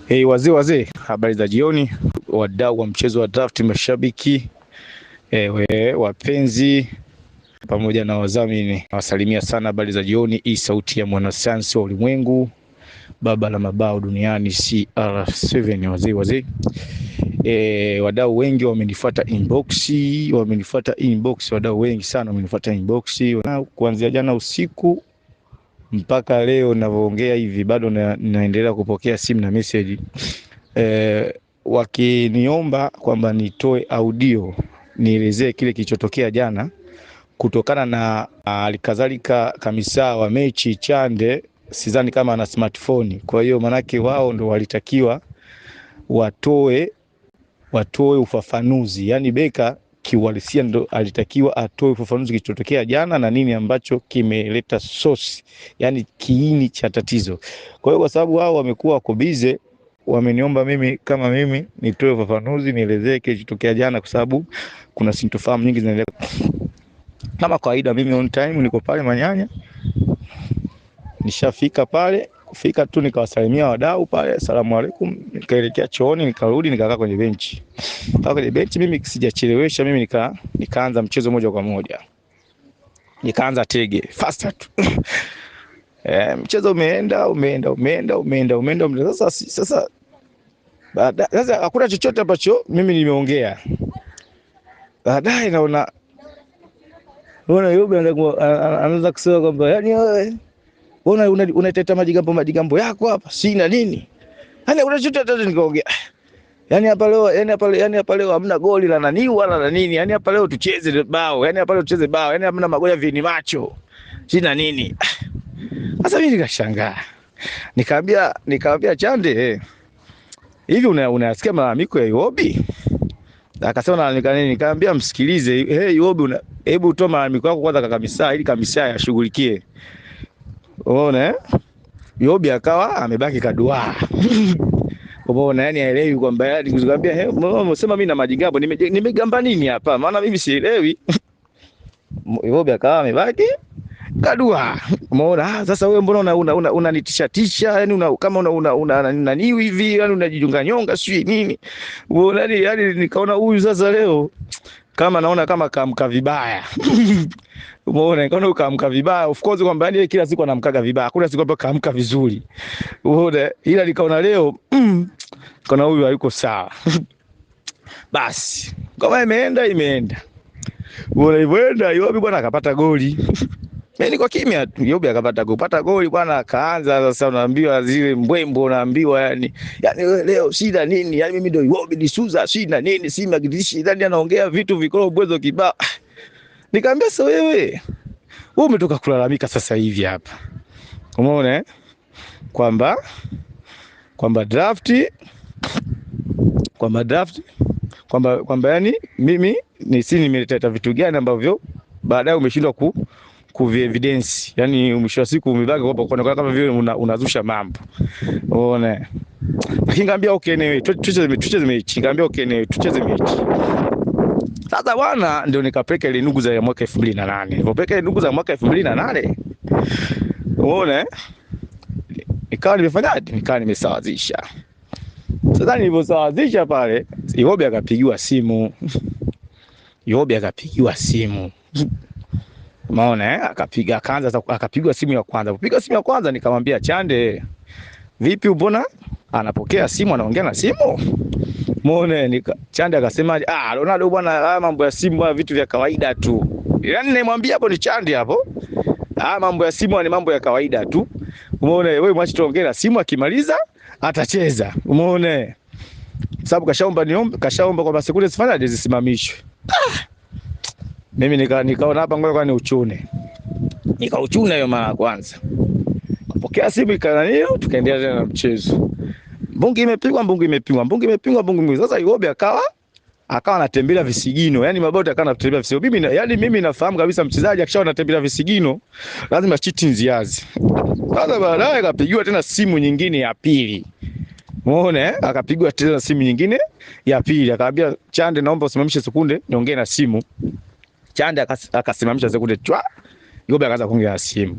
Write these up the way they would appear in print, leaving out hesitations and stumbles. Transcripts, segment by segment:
Hey, wazee wazee, habari za jioni, wadau wa mchezo wa draft, mashabiki wapenzi pamoja na wadhamini, nawasalimia sana. Habari za jioni. Hii sauti ya mwanasayansi wa ulimwengu, baba la mabao duniani, CR7. Wazee wazee, wadau wengi wamenifuata inbox, wamenifuata inbox, wadau wengi sana wamenifuata inbox kuanzia jana usiku mpaka leo ninavyoongea hivi bado naendelea kupokea simu na message wakiniomba kwamba nitoe audio nielezee kile kilichotokea jana, kutokana na alikadhalika kamisa wa mechi Chande sidhani kama ana smartphone. Kwa hiyo manake wao ndo walitakiwa watoe ufafanuzi, yani Beka kiuhalisia ndo alitakiwa atoe ufafanuzi kilichotokea jana na nini ambacho kimeleta source, yani kiini cha tatizo. Kwa hiyo kwa sababu wao wamekuwa wako bize, wameniomba mimi kama mimi nitoe ufafanuzi nielezee kilichotokea jana, kwa sababu kuna sintofahamu nyingi zinaendelea. Kama kawaida, mimi on time niko pale Manyanya, nishafika pale kufika tu nikawasalimia wadau pale, asalamu alaikum, nikaelekea chooni, nikarudi nikakaa kwenye benchi. Kaa kwenye benchi, mimi sijachelewesha, mimi nikaanza mchezo moja kwa moja, nikaanza tege faster tu. Mchezo umeenda umeenda umeenda umeenda umeenda umeenda. Sasa baada sasa hakuna chochote ambacho mimi nimeongea. Baadaye naona yule anaanza kusema kwamba yani wewe unaiteta majigambo yako hapa sina nini. Yaani unachotoa tatu nikaongea. Yaani hapa leo, yaani hapa leo hamna goli la nani wala la nini. Yaani hapa leo tucheze bao. Yaani hapa leo tucheze bao. Yaani hamna magoli ya vini macho. Sina nini. Sasa mimi nikashangaa. Nikamwambia Chande, hivi unasikia malalamiko ya Iwobi? Akasema nalalamika nini? Nikamwambia msikilize, hey Iwobi, hebu toa malalamiko yako kwanza kwa kamisa ili kamisa yashughulikie. Umeona eh? Iwobi akawa amebaki kaduaa. Umeona, yani haelewi kwamba yani nikamwambia hey, umesema mimi na majigambo, nimegamba nini hapa? Maana mimi sielewi. Iwobi akawa amebaki kaduaa. Umeona? Sasa wewe mbona unanitisha tisha, yani kama una nani hivi, yani unajijunga nyonga sijui nini. Umeona, yani nikaona huyu sasa leo kama naona kama kaamka vibaya. Umeona, nikaona kaamka vibaya. Of course kwamba yani kila siku anamkaga vibaya. Hakuna siku ambayo kaamka vizuri. Umeona, ila nikaona leo nikaona huyu hayuko sawa. Basi, kama imeenda imeenda. Umeona imeenda, Iwobi bwana akapata goli. Mimi niko kimya tu. Iwobi akapata goli. Pata goli bwana akaanza sasa, unaambiwa zile mbwembo, unaambiwa yani leo shida nini? Yani mimi ndio Iwobi D'Souza, shida nini? Si magdishi, yani anaongea vitu vikoro bwezo kibao. Nikamwambia sasa wewe umetoka kulalamika sasa hivi hapa. Umeona eh? Kwamba draft, kwamba yani mimi ni si nimeleta vitu gani ambavyo baadaye umeshindwa kuvi evidence. Yani mwisho wa siku umebaki kwamba kwa kama vile unazusha mambo. Umeona? Lakini ngambia okay anyway, tucheze mechi. Ngambia okay anyway, tucheze mechi. Sasa bwana ndio nikapeka ile ndugu za mwaka 2008. Nilipopeka ile ndugu za mwaka 2008. Umeona eh? Nikawa nimefanyaje? Nikawa nimesawazisha. Sasa niliposawazisha pale, Iwobi akapigiwa simu. Iwobi akapigiwa simu. Umeona eh? Akapiga akaanza akapigwa simu ya kwanza. Kupiga simu ya kwanza nikamwambia Chande, vipi mbona anapokea simu anaongea na simu? Umeona, Chande akasema Ronaldo bwana, haya mambo ya simu haya vitu vya kawaida tu. Yaani nimwambia hapo ni Chande hapo. Mambo ya simu ni mambo ya kawaida tu. Umeona wewe mwache tuongee na simu, akimaliza atacheza. Umeona? Sababu kashaomba niombe, kashaomba kwamba sekunde zifanye zisimamishwe. Mimi nikaona hapa ngoja kwani uchune. Nikauchuna hiyo mara ya kwanza. Kapokea simu ikananio, tukaendelea tena na mchezo. Mbungi imepigwa, mbungi imepigwa, mbungi imepigwa, mbungi imepigwa. Sasa Iwobi akawa anatembelea visigino. Yaani mabao akawa anatembelea visigino. Mimi yani mimi nafahamu kabisa mchezaji akishaona anatembelea visigino lazima cheating ziazi. Sasa baadaye akapigiwa tena simu nyingine ya pili. Umeona eh? Akapigwa tena simu nyingine ya pili. Akaambia Chande, naomba usimamishe sekunde niongee na simu. Chande akasimamisha sekunde chwa. Iwobi akaanza kuongea na simu.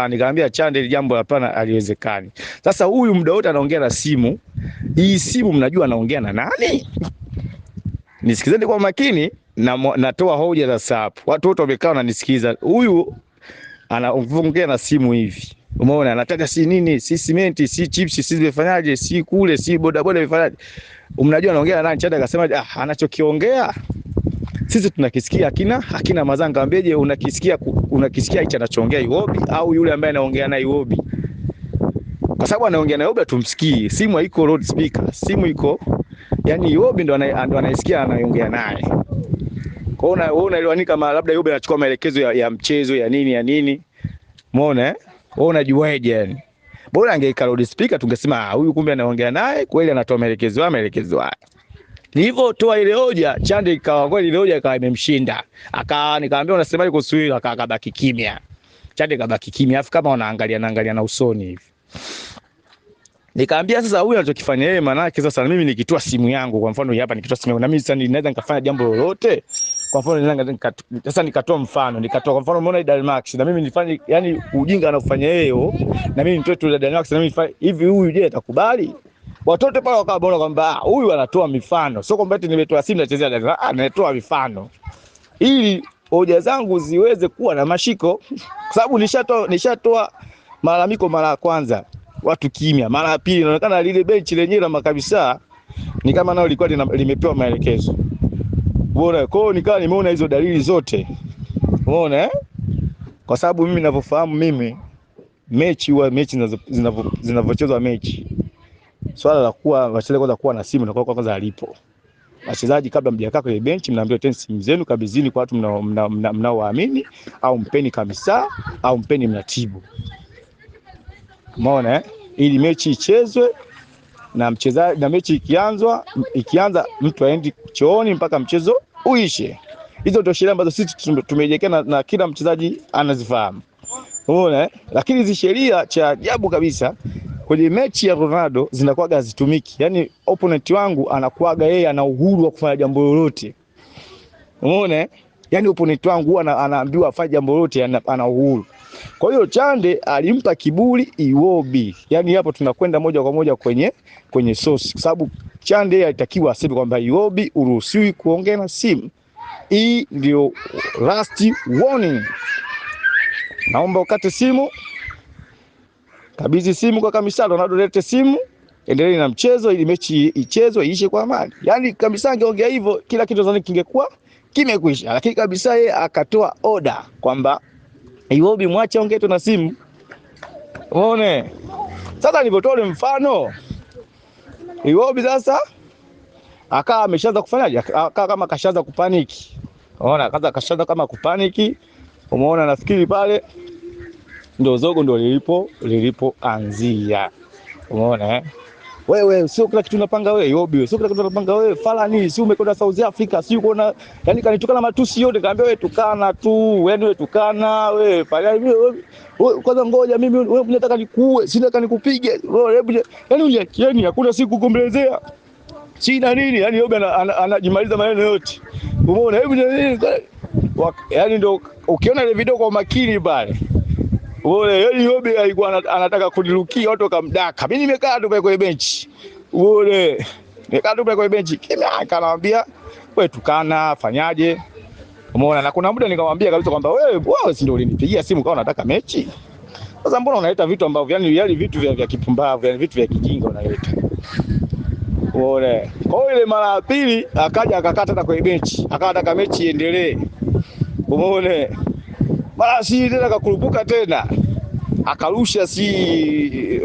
Nikamwambia Chande, hili jambo hapana, haliwezekani. Sasa huyu muda wote anaongea na simu. Hii simu mnajua anaongea na nani? Nisikizeni kwa makini na natoa hoja sasa hapo. Watu wote wamekaa wananisikiza. Huyu anaongea na simu hivi. Umeona, anataka si nini, si simenti, si chips, si zimefanyaje, si kule, si boda boda imefanyaje. Mnajua anaongea na nani? Chande akasema anachokiongea sisi tunakisikia hakina madhara. Nikamwambia je, unakisikia hicho anachoongea Iwobi au yule ambaye anaongea na Iwobi? Kwa sababu anaongea na Iwobi tumsikii. Simu haiko loud speaker, simu iko yani Iwobi ndo anaisikia anaongea naye. Kwa hiyo wewe unaelewa nini kama labda Iwobi anachukua maelekezo ya mchezo ya nini ya nini? Umeona eh? Wewe unajuaje yani? Bora angeika loud speaker tungesema huyu kumbe anaongea naye kweli, anatoa maelekezo haya maelekezo haya. Nilivyotoa ile hoja Chande ikawa kweli ile hoja ikawa imemshinda. Nikamwambia unasemaje kuhusu hilo? Akabaki kimya. Chande kabaki kimya, afu kama wanaangalia naangalia na usoni hivi. Nikamwambia sasa huyu anachokifanya yeye, maana yake sasa mimi nikitoa simu yangu kwa mfano hapa, nikitoa simu yangu na mimi sasa ninaweza nikafanya jambo lolote. Kwa mfano sasa nikatoa mfano, nikatoa kwa mfano umeona Dalmax na mimi nifanye yani ujinga anaofanya yeye na mimi nitoe tu Dalmax na mimi nifanye hivi, huyu je atakubali? Watoto pale wakawa bora kwamba huyu anatoa mifano, sio kwamba eti nimetoa simu nachezea Dalmax, anatoa mifano ili hoja zangu ziweze kuwa na mashiko, kwa sababu nishatoa malalamiko mara ya kwanza watu kimya, mara ya pili inaonekana lile benchi lenyewe la makabisa ni kama nao lilikuwa limepewa maelekezo. Bora kwa hiyo nikawa nimeona hizo dalili zote. Umeona eh? Kwa sababu mimi ninavyofahamu mimi mechi huwa mechi zinavyochezwa mechi, swala la kuwa wachezaji kwanza kuwa na simu na kwa kwanza alipo. Wachezaji kabla mjakaa kwenye benchi mnaambiwa teni simu zenu kabizini kwa watu mnaowaamini au mpeni kabisa au mpeni mratibu. Umeona eh? Ili mechi ichezwe na mchezaji, na mechi ikianza mtu aendi chooni mpaka mchezo uishe. Hizo ndio sheria ambazo sisi tumejiwekea na kila mchezaji anazifahamu. Umeona eh? Lakini hizi sheria cha ajabu kabisa kwenye mechi ya Ronaldo zinakuwaga hazitumiki. Yaani opponent wangu anakuwaga yeye ana uhuru wa kufanya jambo lolote. Umeona eh? Yaani opponent wangu huwa anaambiwa afanye jambo lolote, ana uhuru. Kwa hiyo Chande alimpa kiburi Iwobi. Yaani hapo tunakwenda moja kwa moja kwenye source, kwa sababu Chande alitakiwa aseme kwamba Iwobi uruhusiwi kuongea na simu. Hii ndio last warning. Naomba ukate simu. Kabidhi simu kwa Kamisa, Ronaldo lete simu, endelee na mchezo ili mechi ichezwe iishe kwa amani. Yaani Kamisa angeongea hivyo kila kitu nadhani kingekuwa kimekwisha. Lakini kabisa yeye akatoa order kwamba Iwobi mwache ongee tu na simu. Umeona? Sasa nilipotoa mfano Iwobi sasa akawa ameshaanza kufanyaje? Akawa kama kashaanza kupaniki. Unaona? Kaza kashaanza kama kupaniki. Umeona, nafikiri pale ndio zogo ndio lilipoanzia. Umeona eh? Wewe sio kila kitu unapanga wewe Iwobi, sio kila kitu unapanga wewe Falani, sio umekwenda South Africa, sio uko yani kanitukana matusi yote, kaambia wewe tukana tu, yani wewe tukana wewe Falani, wewe kwanza ngoja mimi wewe unataka nikuue, si nataka nikupige. Wewe hebu yani yani hakuna siku kukumbelezea. Sina nini, yani Iwobi anajimaliza maneno yote. Umeona hebu yani ndio ukiona ile video kwa makini pale. Uone yani Iwobi alikuwa anataka kunirukia watu wakamdaka. Mimi nimekaa tu pale kwenye benchi. Uone nimekaa tu pale kwenye benchi. Kimya, akanambia wewe tukana, fanyaje? Umeona, na kuna muda nikamwambia kabisa kwamba wewe si ndio ulinipigia simu kama unataka mechi? Sasa mbona unaleta vitu ambavyo yani yale vitu vya kipumbavu, yani vitu vya kijinga unaleta. Uone. Kwa hiyo ile mara ya pili akaja akakata tena kwenye benchi. Akataka mechi iendelee. Umeone? Mara si tena akakurupuka tena. Akarusha si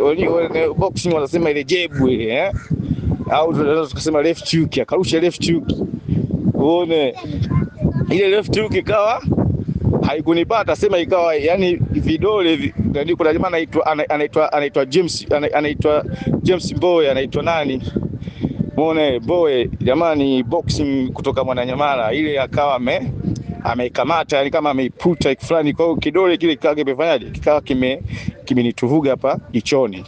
boxing wanasema ile jebu ile eh? Au tunaweza tukasema left hook, akarusha left hook. Uone. Ile left hook ikawa haikunipata, sema ikawa yani vidole ndio kuna jamaa anaitwa James, anaitwa James Mbowe, anaitwa nani? Umeona Mbowe jamani, boxing kutoka Mwananyamala ile akawa ameikamata yani kama ameiputa fulani, kwa hiyo kidole kile kikawa kimefanyaje, kikawa kimenituvuga hapa jichoni.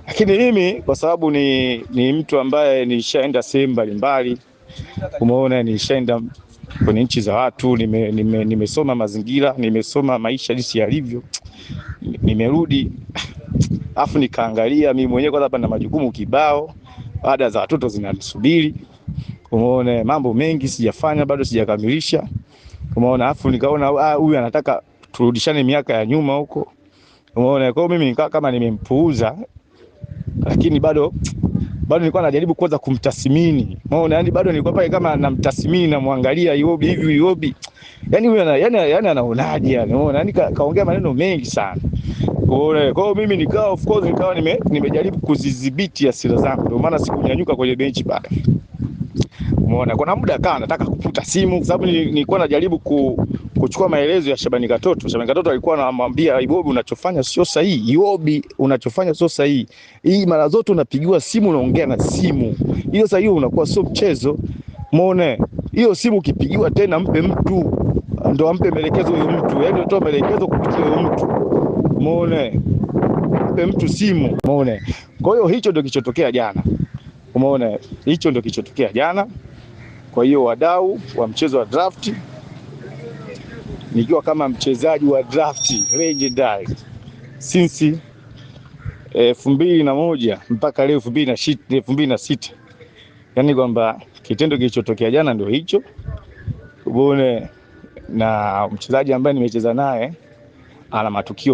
Lakini mimi kwa sababu ni mtu ambaye nishaenda sehemu mbalimbali, umeona nishaenda kwenye nchi za watu, nimesoma mazingira, nimesoma maisha jinsi yalivyo, nimerudi afu nikaangalia mimi mwenyewe kwanza hapa na majukumu kibao, ada za watoto zinanisubiri, umeona, mambo mengi sijafanya bado, sijakamilisha, umeona. Afu nikaona huyu anataka turudishane miaka ya nyuma huko, umeona. Kwa hiyo mimi nikawa kama nimempuuza, lakini bado nilikuwa najaribu kwanza kumtathmini, umeona, yani bado nilikuwa pale kama namtathmini, namwangalia Iwobi hivi, Iwobi yani huyu yani anaonaje, yani umeona, yani kaongea maneno mengi sana. Kwa hiyo mimi nikawa of course nikawa nimejaribu kuzidhibiti hasira zangu, ndio maana sikunyanyuka kwenye benchi pale. Umeona, kuna muda akawa anataka kufuta simu kwa sababu nilikuwa najaribu kuchukua maelezo ya Shabani Katoto. Shabani Katoto alikuwa anamwambia Iwobi, unachofanya sio sahihi. Iwobi, unachofanya sio sahihi. Hii mara zote unapigiwa simu, unaongea na simu. Hiyo sasa hiyo unakuwa sio mchezo. Umeona? Hiyo simu ukipigiwa tena mpe mtu, ndio ampe maelekezo huyo mtu. Yaani utoe maelekezo kupitia huyo mtu. Umeona? Mpe mtu simu. Umeona? Kwa hiyo hicho ndio kilichotokea jana. Umeona? Hicho ndio kilichotokea jana. Kwa hiyo wadau wa mchezo wa draft, nikiwa kama mchezaji wa draft legendary since 2001 mpaka leo 2006, yani kwamba kitendo kilichotokea jana ndio hicho. Umeona, na mchezaji ambaye nimecheza naye ana matukio